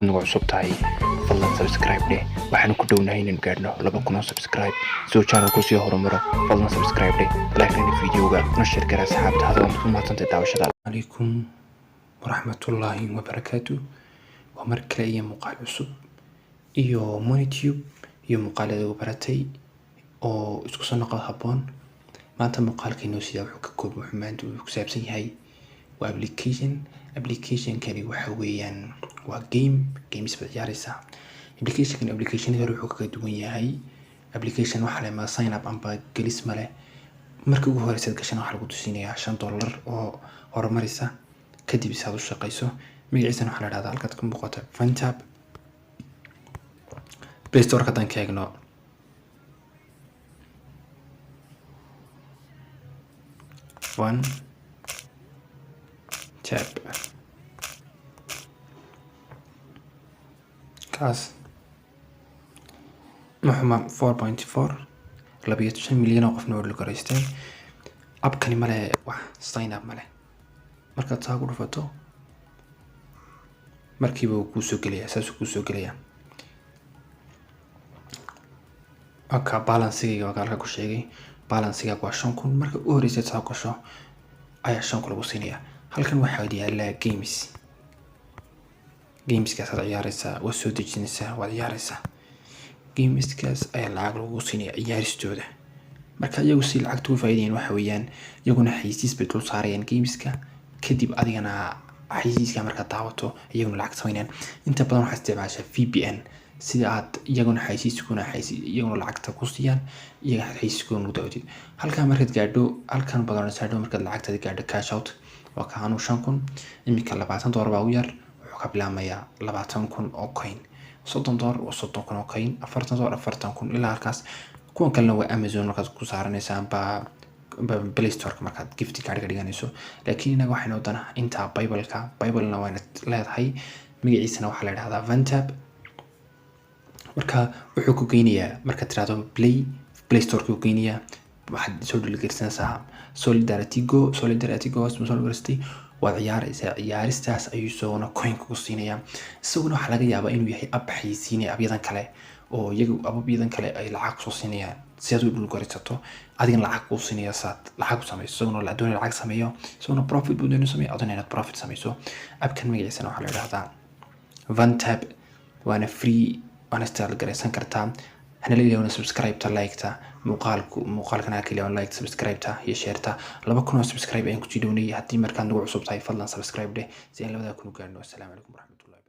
Nagu cusub tahay, fadlan subscribe dheh. Waxaanu ku dhownahay inaynu gaadhno 2000 oo subscribe si uu channelku sii horumaro. Fadlan subscribe dheh, like-na videoga, una share gara asxaabta. Hadda ku mahadsantay daawashada. Calaykum waraxmatullaahi wabarakaatu. Waa mar kale iyo muuqaal cusub iyo Monitube iyo muuqaalada ugu baratay oo isku soo noqod habboon. Maanta muuqaalkeenu sidaa wuxuu ka koob wuxuu maanta uu ku saabsan yahay waa application. Applicationkani waxa weeyaan waa game, games baad ciyaareysaa. Applicationkani applicationada hore wuxuu kaga duwan yahay, application waxaa la sign up amba gelis male. Marka ugu horeysa gashana waxaa lagu tusinayaa $5 oo horumarisa kadib si aad u shaqeyso. Magaciisana waxaa la dhahdaa, halkaad ka muuqato, Vantab. Play Store haddaan ka eegno, Vantab kaas muxuma 4.4, 2.5 milyan oo qofna waa garaysteen. Appkani male wax sign up male. Markaad saa ku dhufato, markiiba wuu kuusoo gelaya, saasuu kuusoo gelaya. Aka balancegayga waa halka ku sheegay, balancegaaga waa 5000. Marka u horeysa saa gasho ayaa 5000 lagu siinaya. Halkan waxaa yaala games. Gameskaas aad ciyaareysaa, waad soo dejinaysaa, waad ciyaareysaa. Gameskaas ayaa lacag lagu siinaya ciyaaristooda. Marka iyagu si lacagta uga faa'iidayaan waxa weeyaan, iyaguna xayeysiis bay dul saarayaan gameska, kadib adigana xayeysiiska markaad daawato iyaguna lacag sameynayaan. Inta badan waxaad isticmaashaa VPN sida aad iyaguna xayeysiiskuna iyaguna lacagta ku siiyaan, iyaga xayeysiiskuna ugu daawatid. Halkan markaad gaadho, halkan badan saadho, markaad lacagtaada gaadho, cash out waa kaanu 5000. Iminka $20 baa u yar, wuxuu ka bilaamayaa 20,000 oo coin, $30 waa 30,000 oo coin, $40 40,000 ilaa halkaas. Kuwan kalena waa Amazon markaad ku saaranaysa amba Play Storeka markaad gift card ka dhiganayso. Laakiin inaga waxaynu wadanaa intaa PayPalka. PayPalna waana leedahay. Magaciisana waxaa la dhahdaa Vantab. Marka wuxuu ku geynayaa, markaad tirahdo Play Storeka ku geynayaa, waxaad soo dhiligarsanaysaa Solidarity Go. Solidarity Go soo dhiligarsatay, waad ciyaaraysaa. Ciyaaristaas ayuu isaguna coin kugu siinayaa. Isaguna waxaa laga yaabaa inuu yahay app xayeysiinaya appyadan kale, oo iyagu appyadan kale ay lacag kusoo siinayaan si aad u dhulgarisato, adigana lacag kuu siinaya saad lacag u samayso. Isaguna la doonaya lacag sameeyo, isaguna profit buu doonaya sameeyo, aduna inaad profit samayso. Appkan magaciisana waxaa la idhahdaa Vantab, waana free, waana install garaysan kartaa. Hana la ilaawna subscribe-ta, like-ta muuqaalku, muuqaalkan ha ka ilaawna like, subscribe-ta iyo share-ta. 2000 oo subscribe ayaan kusii dhawnayay. Haddii markaad nagu cusub tahay, fadlan subscribe dheh si aan 2000 u gaarno. Assalaamu calaykum waraxmatullahi.